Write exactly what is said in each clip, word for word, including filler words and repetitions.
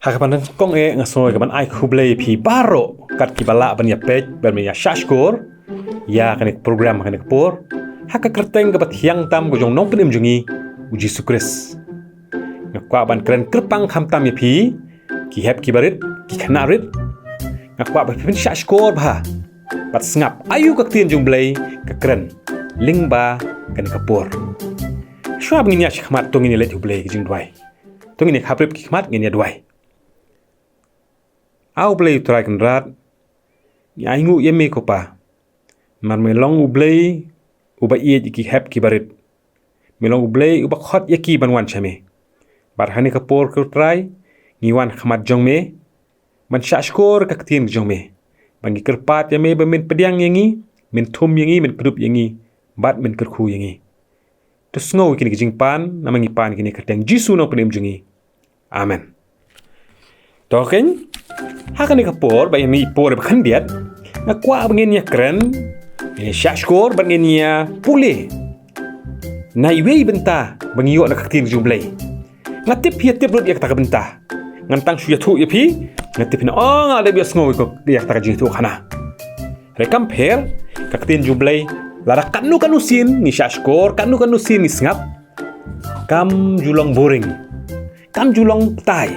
Ha kaba nyngkong eh nga sngew ka ban ai khublei phi baroh kat kiba lah ban ïa peit, ban ïa shahshkor ïa kane ka program ha kane ka por, ha ka kyrteng kaba thiang tam ka jong u Nongpynim jong ngi, u Jisu Khrist. Nga kwah ban kren kyrpang khamtam ïa phi, ki hep ki barit, ki khynnah rit. Nga kwah ba phin shahshkor bha bad sngap aïu ka ktien jong u Blei ka kren lyngba kane ka por. Shuwa ba ngin ïa shah khmat, to ngin ïa leit ha u Blei ka jingduwai. To ngin ïa khaphrip ki khmat, ngin ïa duwai. A u Blei u Trai Kynrad, ngi ainguh ïa me ko Pa. Namar me long u Blei uba ïeit ïa ki hep ki barit. Me long u Blei uba khot ïa ki ban wan sha me. Bad ha kane ka por ko Trai, ngi wan ha khmat jong me ban shahshkor ka ktien jong me. Ba ngi kyrpad ïa me ba men pdiang ïa ngi, men thum ïa ngi, men kdup ïa ngi, bad men kyrkhu ïa ngi. To sngew ïa kine ki jingpan, namar ngi pan kine ha ka kyrteng Jisu Nongpynim jong ngi. Amen. To keiñ, ha kane ka por, ba ïa kane ka por ba khyndiat, nga kwah ba ngin ïa kren, ngin ïa shahshkor, ba ngin ïa pule na iwei i bynta ba ngi ïoh na ka ktien jong u Blei. Nga tip phi ïa tip lut ïa kata ka bynta. Ngan tang shu ïathuh ïa phi, nga tip phi na ong, nga dep ïa sngew ïa kata ka jingïathuhkhana. Hynrei kam pher, ka ktien jong u Blei, lada katno katno sien ngi shahshkor, katno katno sien ngi sngap, kam ju long boring, kam ju long tai.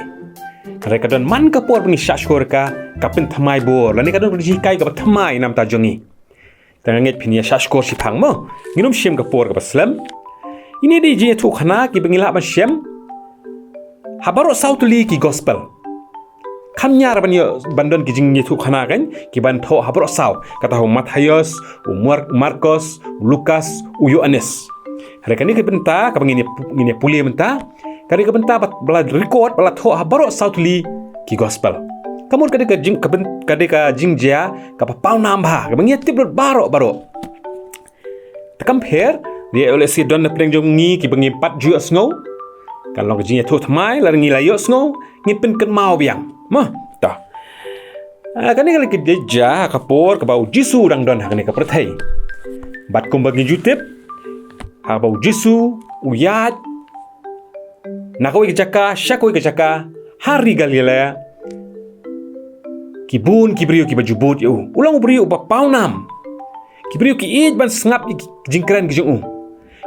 Hynrei ka don man ka por ba ngi shahshkor ka, ka pynthymmai bor, lane ka don ka jinghikai kaba thymmai na ka bynta jong ngi. Te nga ngeit phin ïa shahshkor shiphang mo. Ngin ym shim ka por kaba slem. Ine i dei jingïathuhkhana kiba ngi lah ban shem ha baroh saw tylli ki gospel. Kham ñiar ban ïoh, ban don ki jingïathuhkhana keiñ, ki ban thoh ha baroh saw, kata u Mathaios, u Mar-, Markos, u Lukas, u Ïoannis. Hynrei kane ka bynta kaba ngin ïa, ngin ïa pule mynta, kane ka bynta ba, ba la record, ba la thoh ha baroh saw tylli ki gospel. Ka mut ka dei ka jing, ka byn-, ka dei ka jingjia kaba pawnam bha, kaba ngi ïa tip lut baroh baroh. Te kam pher, ïa lehse don na pdeng jong ngi kiba ngim pat ju ïohsngew. Kan long ka jingïathuh thymmai, lada ngi la ïohsngew, ngin pynkynmaw biang. Mo, to. Ah, kane ka la ki dei jia ha ka por kaba u Jisu u dang don ha kane ka pyrthei. Bad kumba ngi ju tip, haba u Jisu u ïaid na kawei ka jaka sha kawei ka jaka ha ri Galilea, ki bun ki briew kiba ju bud ïa u. U long u briew uba pawnam. Ki briew ki ïeit ban sngap ïa ki jingkren ki jong u.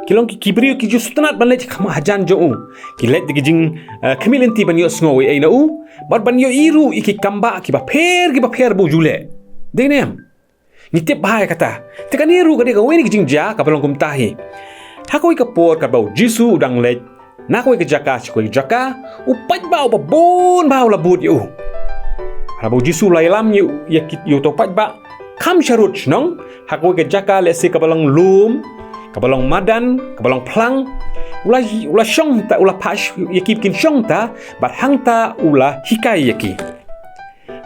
Ki long ki, ki briew ki ju sngewtynnat ban leit kham hajan jong u. Ki leit da ki jing, eh, khmih lynti ban ïohsngew ei ei na u, bad ban ïohi ruh ïa ki kambah kiba pher kiba pher ba u ju leh. Dei ne em? Ngi tip bha ïa kata. Te kane ruh ka dei kawei na ki jingjia kaba long kumta hi. Ha kawei ka por kaba u Jisu u dang leit na kawei ka jaka sha kawei ka jaka, u paidbah uba bun bha u la bud ïa u. Haba u Jisu u la ïalam ïa, ïa ki, ïa uta u paidbah kham sharud shnong, ha kawei ka jaka lehse kaba long lum, kaba long madan, kaba long phlang, u la, u la shong ta, u la phah ïa ki ba kin shong ta, bad hangta u la hikai ïa ki.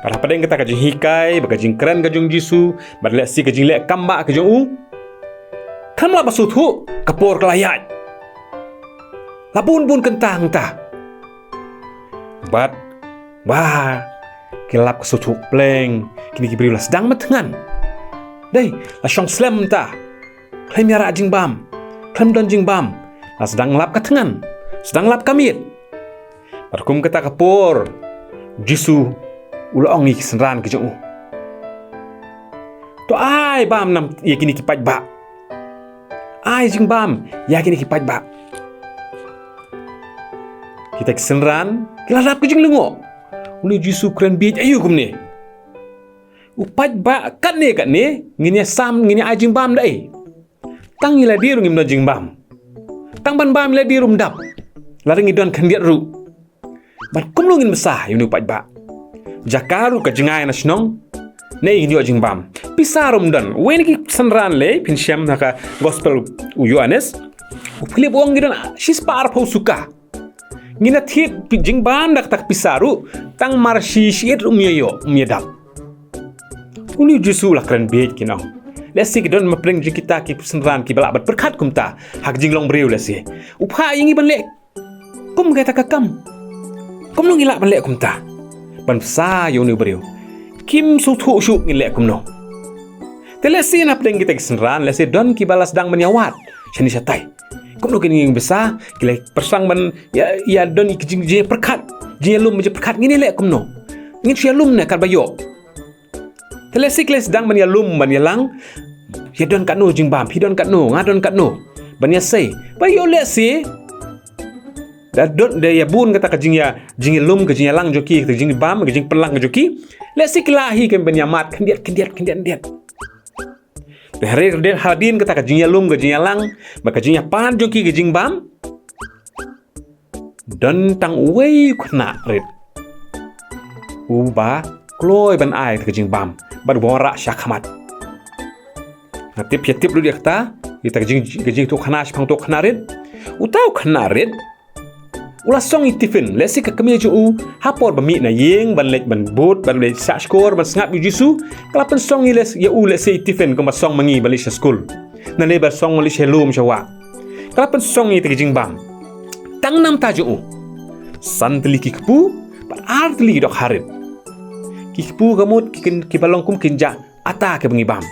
Bad hapdeng kata ka jinghikai bad ka jingkren ka jong u Jisu, bad lehse ka jingleh kambah ka jong u, khlem lap ba sngewthuh, ka por ka la ïaid. La bun bun kynta hangta. Bad, wah, ki la lap ka sngewthuh pleng, kine ki briew la sdang ban thngan. Dei, la shong slem hangta. Khlem ïarap jingbam, khlem don jingbam, la sdang lap ka thngan, sdang lap ka miet. Bad kum kata ka por, u Jisu u la ong ïa ki synran ki jong u, to ai bam nam ïa kine ki paidbah. Ai jingbam ïa kine ki paidbah. Kita ki synran ki la dap ka jinglyngngoh. Une u Jisu u kren bieit aïu kumne? U paidbah katne katne ngin ïa sam, ngin ïa ai jingbam da ei? Tang ïa lade ruh ngim don jingbam. Tang ban bam ïa lade ruh ym dap, lada ngi don khyndiat ruh. Bad kumno ngin bsa ïa une u paidbah? Jaka ruh ka jngai na shnong, naei ngin ïoh jingbam? Pisa ruh ym don. Wei na ki synran lei phin shem ha ka gospel u Ïoannis, u Philip u ong ngi don shispah arphew suka. Ngin ïa thied jingbam da kata ka pisa ruh, tang mar shi shi-it ruh ym ïa ïoh, ym ïa dap. Une u Jisu u la kren bieit, ki nong. Lehse ki don hapdeng jong kita ki synran kiba lah ban pyrkhat kumta ha ka jinglong briew lehse. U phah ïa ngi ban leh kum kata ka kam. Kumno ngi lah ban leh kumta? Ban bsa ïa une u briew. Kim sngewthuh shuh ngin leh kumno. Te lehse na pdeng kita ki synran lehse don kiba la sdang ban ïa wad shane shatai. Kumno kine ki nongpynim ki la pyrshang ban ïa, ïa don ki jing, jingpyrkhat, jingïalum jingpyrkhat, ngin ïaleh kumno? Ngin shu ïalum ne katba ïoh? Te lehse ki la sdang ban ïalum ban ïalang, ïa don katno jingbam, phi don katno, nga don katno, ban ïasei. Ba ïoh lehse da don, da ïa bun kata ka jingïa, jingïalum, ka jingïalang jong ki, ka jingbam, ka jingpynlang jong ki. Lehse ki la hi kum ban ïa mad khyndiat, khyndiat, khyndiat, khyndiat. Te hynrei hadien kata ka jingïalum, ka jingïalang, bad ka jingïapan jong ki ka jingbam, don tang uwei u khynnah rit uba kloi ban ai ïa ka jingbam bad uba wanrah shakhmat. Nga tip, ïa tip lut ïa kata, ïa kata ka jing, ka jingïathuhkhana shaphang uta u khynnah rit. Uta u khynnah rit u la song ïa i tiffin, lehse ka kmie jong u, ha por ba mih na ïing ban leit ban bud, ban leit shahshkor, ban sngap ïa u Jisu, ka la pynsong ïa, lehse, ïa u, lehse, i tiffin kumba song ma ngi ban leit sha skul, nalor ba song ban leit sha lum sha wah. Ka la pynsong ïa kata ka jingbam. Tang namar jong u, san tylli ki kpu bad ar tylli ki dohkha rit. Ki kpu ka mut ki kin, kiba long kum ki kynja ata kiba ngi bam.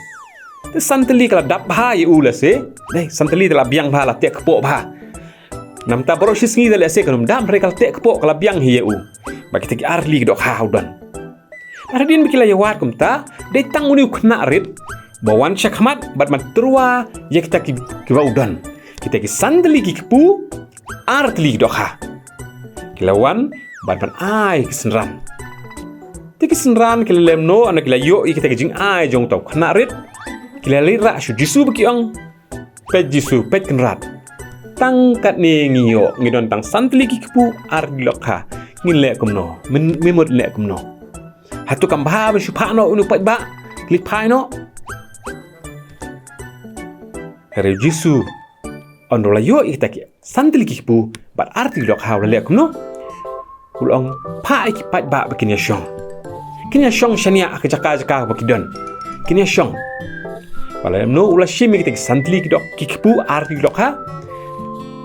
Te san tylli ka la dap bha ïa u lehse. Dei, san tylli te la biang bha, la teh kpoh bha. Namar baroh shi sngi te lehse kan ym dap, hynrei ka la teh kpoh, ka la biang hi ïa u. Bad kita ki ar tylli ki dohkha u don. Bad hadien ba ki la ïawad kumta, dei tang une u khynnah rit ba wan shakhmat bad ban tyrwa ïa kita ki, kiba u don. Kita ki san tylli ki kpu, ar tylli ki dohkha. Ki la wan bad ban ai ki synran. Te ki synran ki la lehnoh, hynda ki la ïoh ïa kita ki jingai jong uta u khynnah rit, ki la leit rah sha u Jisu bad ki ong, "Peit Jisu, peit Kynrad. Tang katne ngi ïoh, ngi don tang san tylli ki kpu, ar tylli ki dohkha. Ngin leh kumno? Myn, myn mut leh kumno? Hato kam bha ban shu phah noh une u paidbah? Leit phai noh." Hynrei u Jisu, hynda u la ïoh ïa kita ki san tylli ki kpu bad ar tylli ki dohkha, u la leh kumno? U la ong, "Phah ïa ki paidbah ba kin ïa shong. Kin ïa shong shaniah ha ka jaka jaka ba ki don. Kin ïa shong." Bad lymno u la shim ïa kita ki san tylli ki doh, ki kpu, ar tylli ki dohkha.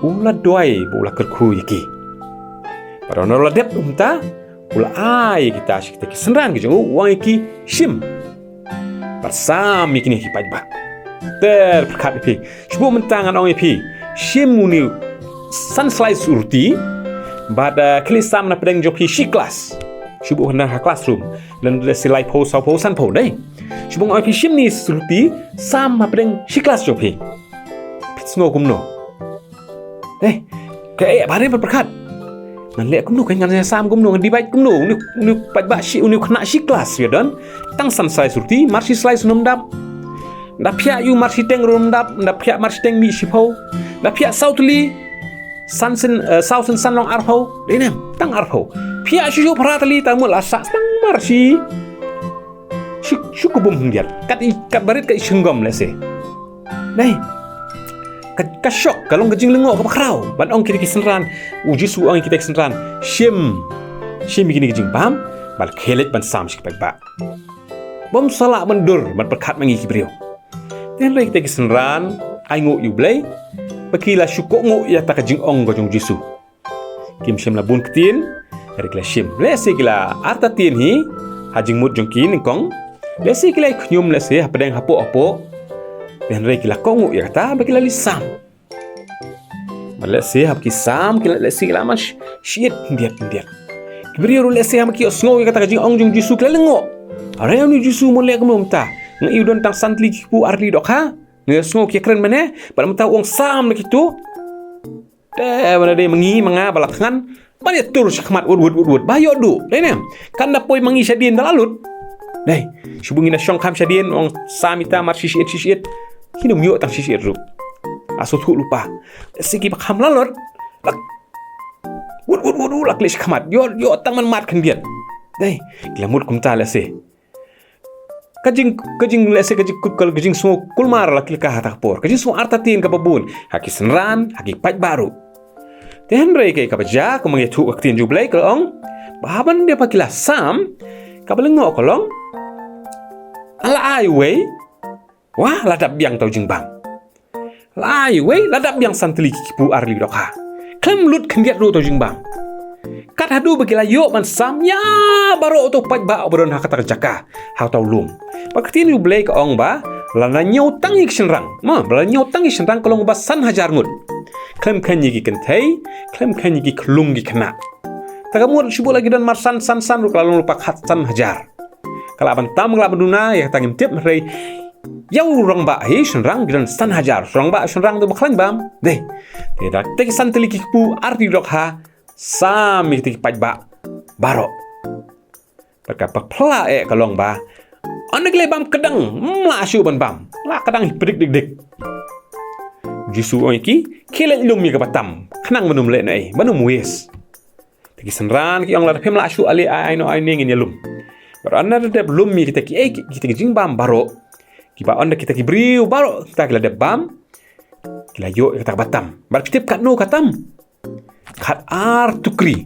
U la duwai bad u la kyrkhu ïa ki. Bad hynda u la dep kumta, u la ai ïa kita sha kita ki synran ki jong u, u ong ïa ki, "Shim bad sam ïa kine ki paidbah." Te pyrkhat ïa phi. Shu buh mynta ngan ong ïa phi, shim une u san slice ruti bad, eh, khie leit sam na pdeng jong phi shi klas. Shu buh hana ha classroom. Lane lehse laiphew, sawphew, sanphew, dei. Shu buh ngan ong ïa phi, shim une u ruti, sam ha pdeng shi klas jong phi. Phi sngew kumno? Hei, kaei ba re pyrkhat? Ngan leh kumno, kan ngan sam kumno, ngan divide kumno? Une, une paidbah shi, une khynnah shi klas ïa u don. Tang san slice ruti, mar shi slice ruh ym dap. Da phiah ïa u mar shiteng ruh ym dap, da phiah mar shiteng mih shiphew. Da phiah saw tylli, san sien, eh, saw sien san long arphew. Dei ne em, tang arphew. Phiah shuh shuh phra tylli, tang mut la sah tang mar shi, shi, shi kbum khyndiat. Kat i, kat barit kat i shynggum lehse. Dei. Ka, ka shok, ka long ka jinglyngngoh kaba khraw. Ban ong kita ki synran, u Jisu u ong kita ki synran, "Shim, shim ïa kine ki jingbam bad khie leit ban sam sha ki paidbah. Bym sa lah ban dur ban pyrkhat ma ngi ki briew." Te hynrei kita ki synran ainguh ïa U Blei ba ki la shu kohnguh ïa kata ka jingong ka jong u Jisu. Kim shym la bun ktien, hynrei ki la shim. Lehse ki la artatien hi ha jingmut jong ki nyngkong. Lehse ki la ïa khñium lehse hapdeng hapoh hapoh. Te hynrei ki la kohnguh ïa kata bad ki la leit sam. Bad lehse haba ki sam ki la, lehse ki la man shi, shiit khyndiat khyndiat. Ki briew ruh lehse haba ki ïohsngew ïa kata ka jingong jong u Jisu ki la lyngngoh. Hynrei une u Jisu um leh kumno mynta? Nga ïoh don tang san tylli ki kpu, ar tylli ki dohkha. Nga ïohsngew ki ïakren mynne, bad mynta u ong sam na kito. Te ba na dei ma ngi ma nga ba la thngan ban ïatur shakhmat wut wut wut wut ba ïoh duh. Dei ne em? Kan da poi ma ngi shadien da la lut. Dei, shu buh ngin da shong kham shadien, ong sam ïa ta mar shi shiit shi shiit. Kin ym ïoh tang shi shiit ruh. Asa thuh lypa. Lehse kiba kham la lut, la wut wut wut wut la khleh shakhmat. Ïoh, ïoh tang man mad khyndiat. Dei, ki la mut kumta lehse. Ka jing, ka jing, lehse ka jing, ka, ka jingsngew kulmar la ki la ka ha kata ka por. Ka jingsngew artatien kaba bun ha ki synran, ha ki paidbah ruh. Te hynrei kaei kaba jia, kumba ngi ïathuh ka ktien jong U Blei ka la ong ba haba ynda ba ki la sam, kaba lyngngoh ka long, la ai uwei, wah, la dap biang uta u jingbam. La ai uwei, la dap biang san tylli ki kpu, ar tylli ki dohkha. Khlem lut khyndiat ruh uta u jingbam. Kat haduh ba ki la ïoh ban sam ïa baroh uta u paidbah uba don ha kata ka jaka, ha uta u lum. Bad ka ktien U Blei ka ong ba la ñiew tang ïa ki shynrang. Ma, ba la ñiew tang ïa ki shynrang ka long ba san hajar ngut. Khlem kheiñ ïa ki kynthei, khlem kheiñ ïa ki khyllung ki khynnah. Ta ka mut shu buh la ki don marsan san san ruh ka la long lypa khatsan hajar. Ka lah ban tam, ka lah ban duna, ïa kata ngim tip, hynrei ïa u rangbah hi shynrang ki don san hajar. Rangbah shynrang te ba khlaiñ bam. Dei. Te da te ki san tylli ki kpu, ar tylli ki dohkha, sam ïa kita ki paidbah baroh. Bad kaba phylla eh ka long ba, ynda ki la bam kdang, ym lah shuh ban bam. La kdang hi pdik dik dik. Jisu u ong ïa ki, khie leit lum ïa kaba tam, khnang ban ym leh noh ei, ban ym waste. Te ki synran ki ong, lada phim lah shuh ale ai ai noh ai ne, ngin ïalum. Bad ynda la dep lum ïa kita ki, eh, kita ki jingbam baroh, kiba ynda kita ki briew baroh kita ki la dep bam, ki la ïoh ïa kata kaba tam. Bad phi tip katno ka tam? Khat ar tukri,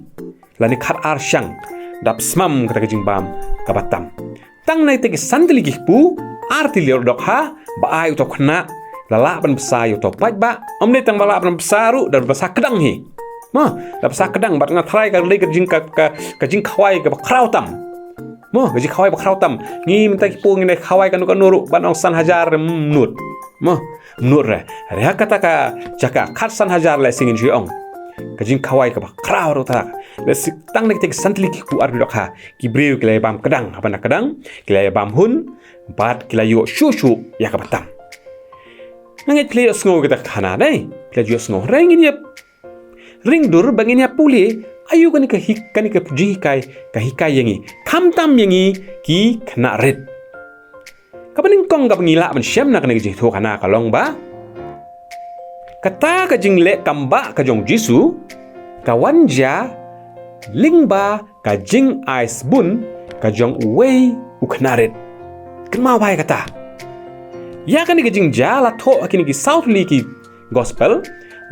lane khat ar shang, dap smam kata ka jingbam kaba tam. Tang na kita ki san tylli ki kpu, ar tylli ki dohkha, ba ai uta u khynnah, la lah ban bsa ïa uta u paidbah. Ym dei tang ba lah ban bsa ruh, da bsa kdang hi. Mo, da bsa kdang, bad nga tharai ka dei ka jing ka, ka, ka jingkhawai kaba khraw tam. Mo, ka jingkhawai ba khraw tam. Ngi mynta ki kpu ngin ïa khawai kano kano ruh, ban ong san hajar, mm, nud. Mo, nud re. Re ha kata ka jaka khatsan hajar lehse ngin shu ong. Ka jingkhawai kaba khraw ruh ta. Lehse tang na kita ki san tylli ki kpu, ar tylli ki dohkha, ki briew ki la ïa bam kdang, haba na kdang, ki la ïa bam hun, bad ki la ïoh shuh shuh ïa kaba tam. Nga ngeit phi la ïohsngew ïa kata ka khana, dei? Phi la ïoh sngew. Hynrei ngin ïa ring dur ba ngin ïa pule, aïu kane ka hi-, kane ka jinghikai ka hikai ïa ngi, khamtam ïa ngi ki khynnah rit. Kaba nyngkong kaba ngi lah ban shem na kane ka jingïathuhkhana ka long ba, kata ka jingleh kambah ka jong u Jisu ka wan jia lyngba ka jingai sbun ka jong uwei u khynnah rit. Kynmaw bha ïa kata. Ïa kane ka jingjia la thoh ha kine ki saw tylli ki gospel,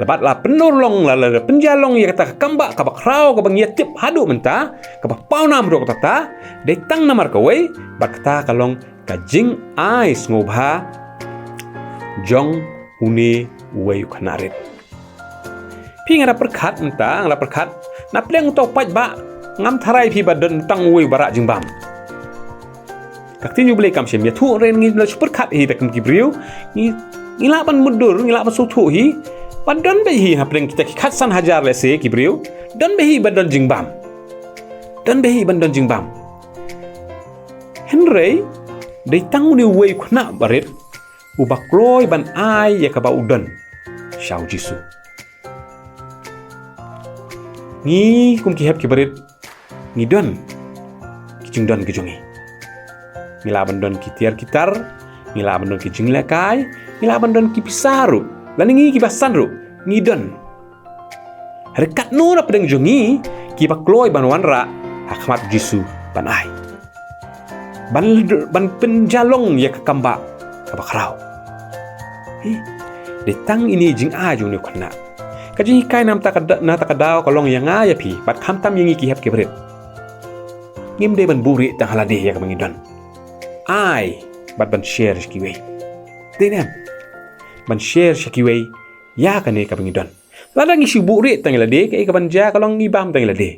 la bad la pynurlong, la, la pynjia long ïa kata ka kambah kaba khraw kaba ngi ïa tip haduh mynta, kaba pawnam ruh kata, dei tang namar kawei, bad kata ka long ka jingai sngewbha jong une uwei u khynnah rit. Phi, nga da pyrkhat mynta, nga da pyrkhat, na pdeng uta u paidbah, ngam tharai phi ba don tang uwei u ba rah jingbam. Ka ktien jong U Blei kam shym ïathuh, hynrei ngi la shu pyrkhat hi da kum ki briew. Ngi, ngi lah ban mutdur, ngi lah ban sngewthuh hi. Ba don beit hi hapdeng kita ki khatsan hajar lehse ki briew, don beit hi ba don jingbam. Don beit hi ba don jingbam. Hynrei dei tang une uwei u khynnah barit uba kloi ban ai ïa kaba u don sha u Jisu. Ngi kum ki hep ki barit, ngi don ki jingdon ki jong ngi. Ngi lah ban don ki tiar ki tar, ngi lah ban don ki jinglehkai, ngi lah ban don ki pisa ruh, lane ngi kiba san ruh, ngi don. Hynrei katno na pdeng jong ngi kiba kloi ban wanrah ha khmat u Jisu ban ai, ban, ban pynjia long ïa ka kambah kaba khraw. Hi, dei tang ine i jingai jong une u khynnah. Ka jinghikai na kata ka da-, na kata ka daw ka long ïa nga ïa phi, bad khamtam ïa ngi ki hep ki barit. Ngim dei ban buhrieh tang ha lade ïa kaba ngi don. Ai, bad ban share sha kiwei. Dei ne em? Ban share sha kiwei ïa kane kaba ngi don. Lada ngi shu buhrieh tang ïa lade, kaei kaban jia ka long ngi bam tang ïa lade.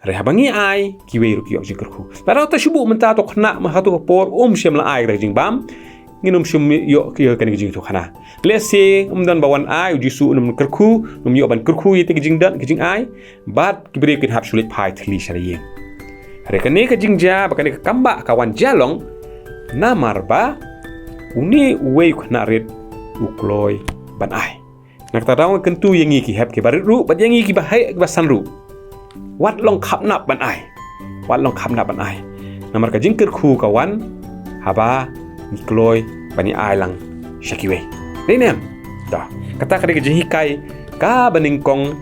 Hynrei haba ngi ai, kiwei ruh ki ïoh ka jingkyrkhu. Lada uta shu buh mynta, uta u khynnah mynta ha tu ka por um shym la ai ka jingbam, ngin ym shym ïoh ïa kane ka jingïathuhkhana. Lehse ym don ba wan ai, u Jisu un ym kyrkhu, un ym ïoh ban kyrkhu ïa kita ki jingdon ki jingai. Bad ki briew kin hap shu leit phai thylli sha ïing. Hynrei kane ka jingjia bad kane ka kambah ka wan jia long namar ba une uwei u khynnah rit u kloi ban ai. Na kata ka daw nga kyntu ïa ngi ki hep ki barit ruh, bad ïa ngi kiba heh kiba san ruh, wat long khapnap ban ai. Wat long khapnap ban ai. Namar ka jingkyrkhu ka wan haba ngi kloi ban ïa ai lang sha kiwei. Dei ne em? To, kata ka dei ka jinghikai kaba nyngkong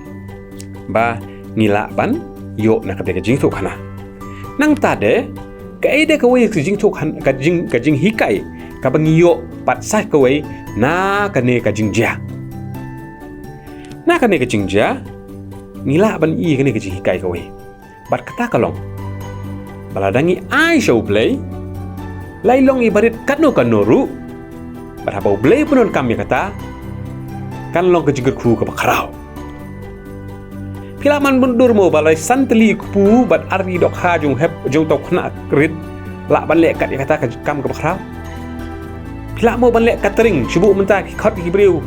ba ngi lah ban ïoh na kata ka jingïathuhkhana. Nangta de, kaei de kawei ka jingïathuhkhan-, ka jing, ka jinghikai kaba ngi ïoh pat sa kawei na kane ka jingjia. Na kane ka jingjia, ngi lah ban ïoh kane ka jinghikai kawei. Bad kata ka long ba lada ngi ai sha U Blei, lai long i barit katno katno ruh, bad haba U Blei u pyndonkam ïa kata, kan long ka jingkyrkhu kaba khraw. Phi lah ban mutdur mo ba lai san tylli ki kpu bad ar tylli ki dohkha jong u hep, jong uta u khynnah rit, lah ban leh kat ïa kata ka kam kaba khraw? Phi lah mo ban leh catering, shu buh mynta ki khot ki briew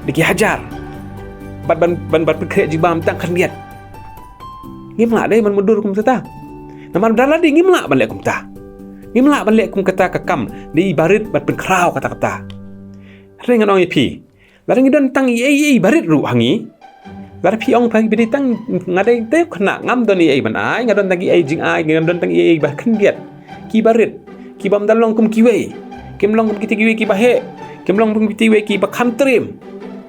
da ki hajar. Bad ban, ban, ban pynkhreh jingbam tang khyndiat. Ngim lah dei ban mutdur kumta. Namar da lade ngim lah ban leh kumta. Ngim lah ban leh kum kata ka kam da i barit ban pynkhraw kata kata. Hynrei ngan ong ïa phi, lada ngi don tang i ei i barit ruh ha ngi, lada phi ong phi ba dei tang, nga dei te khynnah, ngam don i ei ban ai, nga don tang i ei jingai, nga don tang i ei ba khyndiat. Ki barit, ki bym da long kum kiwei, kim long kum kita kiwei kiba heh, kim long kum kita kiwei kiba kham triem.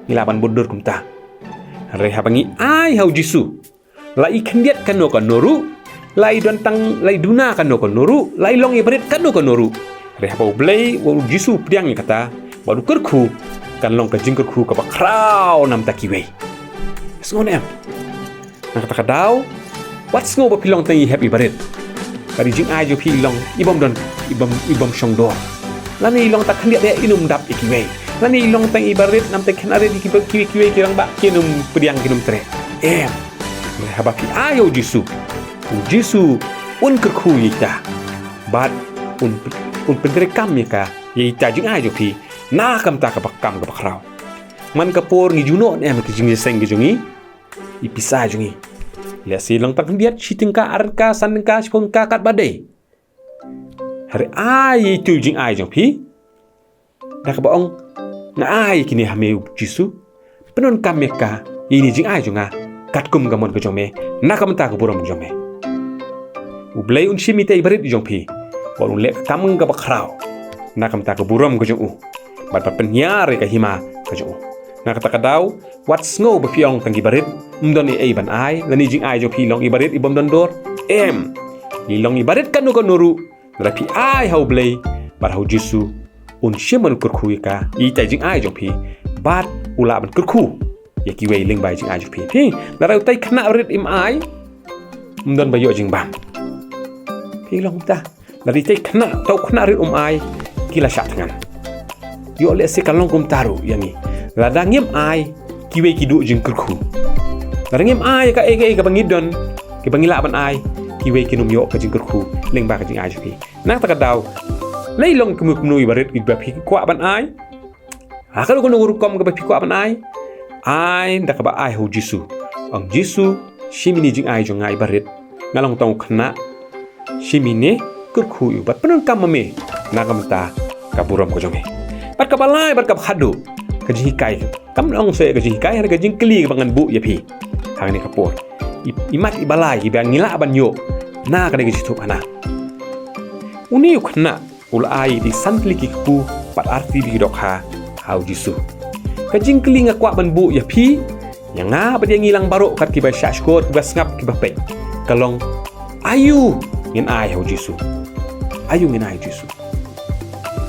Ngi lah ban mutdur kumta. Hynrei haba ngi ai ha u Jisu, la i khyndiat kano kano ruh, la i don tang, la i duna kano kano ruh, la i long i barit kano kano ruh, hynrei haba u Blei, u Jisu u pdiang ïa kata, bad u kyrkhu, kan long ka jingkyrkhu kaba khraw na ka bynta kiwei. Sngew ne em? Na kata ka daw, wat sngew ba phi long tang i hep i barit, bad i jingai jong phi i long i bym don, i bym, i bym shong dor. Lane i long tang khyndiat, i nym dap ïa kiwei. Lane i long tang i barit, na ka bynta khynnah rit, i kiwei, kiwei, kiwei ki rangbah ki nym pdiang, ki nym treh. Em. Hynrei haba phi ai ha u Jisu, u Jisu un kyrkhu ïa ita, bad un, un pyntreikam ïa ka, ïa ita jingai jong phi na ka bynta kaba, kam kaba khraw. Man ka por ngi ju noh ne em ki jingïaseng ki jong ngi, i pisa jong ngi. Lehse long tang khyndiat, shi tyngka, ar tyngka, san tyngka, shiphew tyngka, katba dei. Hynrei ai ïa itu i jingai jong phi da kaba ong, nga ai ïa kine ha me u Jisu, pyndonkam ïa ka, ïa ine i jingai jong nga katkum ka mon ka jong me, na ka bynta ka burom ka jong me. U Blei un shim ita i barit jong phi, bad un leh ka kam kaba khraw na ka bynta ka burom ka jong u, bad ban pynhiar ïa ka hima ka jong u. Na kata ka daw, wat sngew ba phi ong tang i barit, ym don ei ei ban ai, lane i jingai jong phi i long i barit i bym don dor. Em. I long i barit kano kano ruh, lada phi ai ha u Blei bad ha u Jisu, un shim, un kyrkhu ïa ka, ïa ita i jingai jong phi, bad u lah ban kyrkhu ïa kiwei lyngba i jingai jong phi. Phi, lada utai khynnah rit im ai, ym don ba ïoh jingbam. Phi long ta. Lada itai khynnah, utai u khynnah rit um ai, ki la shah thngan. Ïoh lehse ka long kumta ruh ïa ngi. Lada ngim ai, kiwei ki duh jingkyrkhu. Lada ngim ai ïa kaei kaei kaba ngi don, kiba ngi lah ban ai, kiwei kin ym ïoh ka jingkyrkhu lyngba ka jingai jong phi. Na kata ka daw, lei long kumno kumno i barit kiba phi kwah ban ai, ha kano kano ka rukom kaba phi kwah ban ai, ai da kaba ai ha u Jisu. Ong, Jisu, shim ine i jingai jong nga i barit. Nga long tang u khynnah. Shim ine, kyrkhu ïa u bad pyndonkam ma me na ka bynta ka burom ka jong me. Bad kaba lai, bad kaba khadduh, ka jinghikai. Kam ong shuh ka jinghikai, hynrei ka jingkylli kaba ngan buh ïa phi ha kane ka por. I, imat iba lai kiba ngi lah ban ïoh na kane ka jingthoh khana. Une u khynnah u la ai da san tylli ki kpu bad ar tylli ki dohkha ha u Jisu. Ka jingkylli nga kwah ban buh ïa phi, ïa nga bad ïa ngi lang baroh kat kiba shahshkor, kiba sngap, kiba peit, ka long, aïu ngin ai ha u Jisu? Aïu ngin ai ha u Jisu?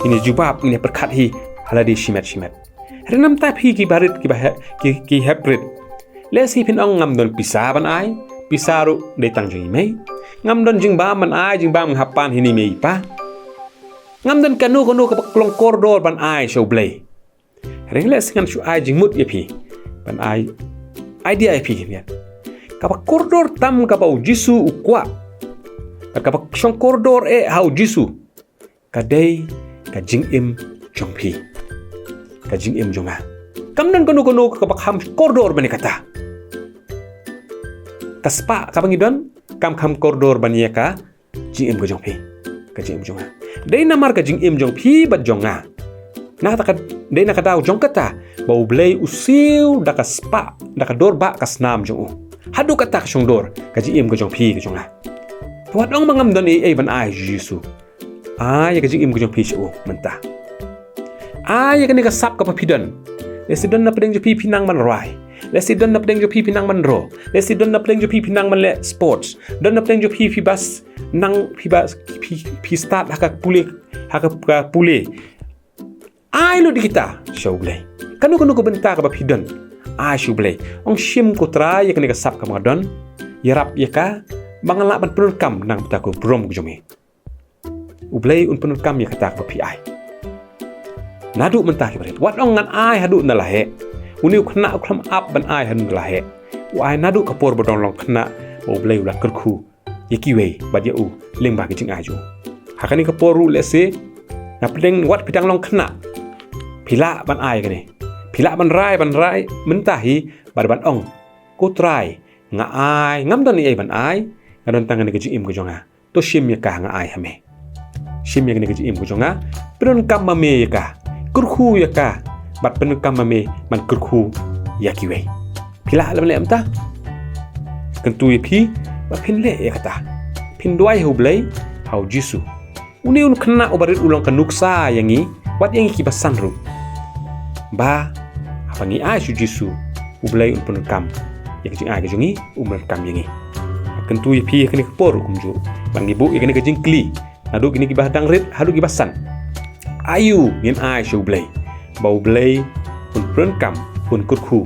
Ngin ïa jubab, ngin ïa pyrkhat hi ha lade shimet shimet. Hynrei namar phi ki barit kiba hep, ki, ki hep rit, lehse phin ong, ngam don pisa ban ai, pisa ruh dei tang jong i mei. Ngam don jingbam ban ai, jingbam nga hap pan hi na i mei i pa. Ngam don kano kano kaba long kordor ban ai sha u Blei. Hynrei lehse ngan shu ai jingmut ïa phi, ban ai idea ïa phi hi ïa kaba kordor tam kaba u Jisu u kwah, bad kaba shong kordor eh ha u Jisu, ka dei ka jingim jong phi, ka jingim jong nga. Kam don kano kano kaba kham kordor ban ïa kata. Ka spah kaba ngi don kam kham kordor ban ïa ka jingim ka jong phi, ka jingim jong nga. Dei namar ka jingim jong phi bad jong nga, na kata ka, dei na ka daw jong kata ba u Blei u siew da ka spah, da ka dor ba ka snam jong u. Haduh kata ka shong dor ka jingim ka jong phi, ka jong nga. Wat ong ba ngam don ei ei ban ai ha u Jisu. Ai ïa ka jingim ka jong phi sha u mynta. Ai ïa kane ka sap kaba phi don. Lehse don na pdeng jong phi phi nang ban rwai. Lehse don na pdeng jong phi phi nang ban rwai. Lehse don na pdeng jong phi phi nang ban leh sports. Don na pdeng jong phi phi bas nang phi bas phi, phi stad ha ka pule, ha ka, ka pule. Ai lut ïa kita sha u Blei. Kano kano ka bynta kaba phi don, ai sha u Blei. Ong, shim ko Trai ïa kane ka sap kaba nga don. Ïarap ïa ka ba ngan lah ban pyndonkam na ka bynta ka burom ka jong me. U Blei un pyndonkam ïa kata kaba phi ai. Naduh mynta ki barit, wat ong ngan ai haduh na la heh. Une u khynnah u khlem ap ban ai haduh na la heh. U ai naduh ka por ba u dang long khynnah, ba u Blei u la kyrkhu ïa kiwei bad ïa u lyngba ki jingai jong u. Ha kane ka por ruh lehse na pdeng wat phi dang long khynnah, phi lah ban ai kane. Phi lah ban rai, ban rai mynta hi, bad ban ong, Ko Trai, nga ai, ngam don ei ei ban ai, nga don tang kane ka jingim ka jong nga. To shim ïa ka, nga ai ha me. Shim ïa kane ka jingim ka jong nga, pyndonkam ma me ïa ka, kyrkhu ïa ka, bad pyndonkam ma me ban kyrkhu ïa kiwei. Phi lah leh mynta? Kyntu ïa phi ba phin leh ïa kata. Phin duwai ha U Blei, ha U Jisu. Une un khynnah uba rit u long ka nuksa ïa ngi, wat ïa ngi kiba san ruh, ba haba ngi ai sha U Jisu, U Blei un pyndonkam ïa ka jingai ka jong ngi, un pyndonkam ïa ngi. Kyntu ïa phi ha kane ka por ruh kumjuh, ba ngi buh ïa kane ka jingkylli naduh kine kiba dang rit haduh kiba san. Aïu ngin ai sha U Blei, ba U Blei un pyndonkam, un kyrkhu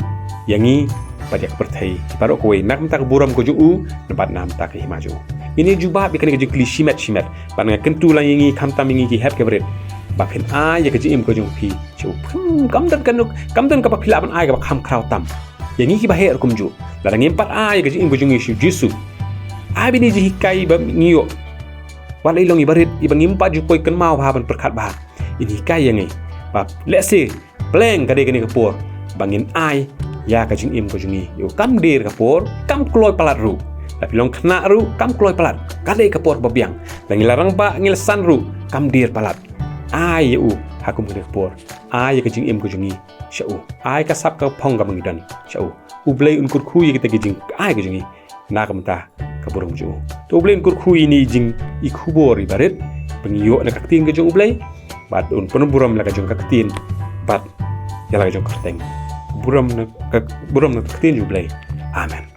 ïa ngi bad ïa ka pyrthei baroh kawei, na ka bynta ka burom ka jong u, bad na ka bynta ka hima jong u. Ngin ïa jubab ïa kane ka jingkylli shimet shimet, bad nga kyntu lang ïa ngi, khamtam ïa ngi ki hep ki barit, ba phin ai ïa ka jingim ka jong phi sha u. Hmm, kam don ka nuk, kam don kaba phi lah ban ai kaba kham khraw tam. Ïa ngi kiba heh ruh kumjuh, lada ngim pat ai ïa ka jingim ka jong ngi sha U Jisu, ai ba ine i jinghikai ba ngi ïoh, wat la i long iba rit, iba ngim pat ju poi kynmaw bha ban pyrkhat bha, in hikai ïa ngi ba lehse pleng ka dei kane ka por ba ngin ai ïa ka jingim ka jong ngi ïa u. Kam dier ka por, kam kloi palat ruh. Lada phi long khynnah ruh, kam kloi palat, ka dei ka por ba biang. Lada ngi la rangbah, ngi la san ruh, kam dier palat. Ai ïa u ha kum kane ka por. Ai ïa ka jingim ka jong ngi sha u. Ai ka sap ka phong kaba ngi don sha u. U Blei un kyrkhu ïa kita ki jingai ka jong ngi na ka bynta ka burom jong u. To U Blei un kyrkhu ïa ine i jing, i khubor iba rit, ba ngi ïoh na ka ktien ka jong U Blei, bad un pynburom la ka jong ka ktien, bad ïa la ka jong ka kyrteng. Burom na ka, burom na ka ktien jong U Blei. Amen.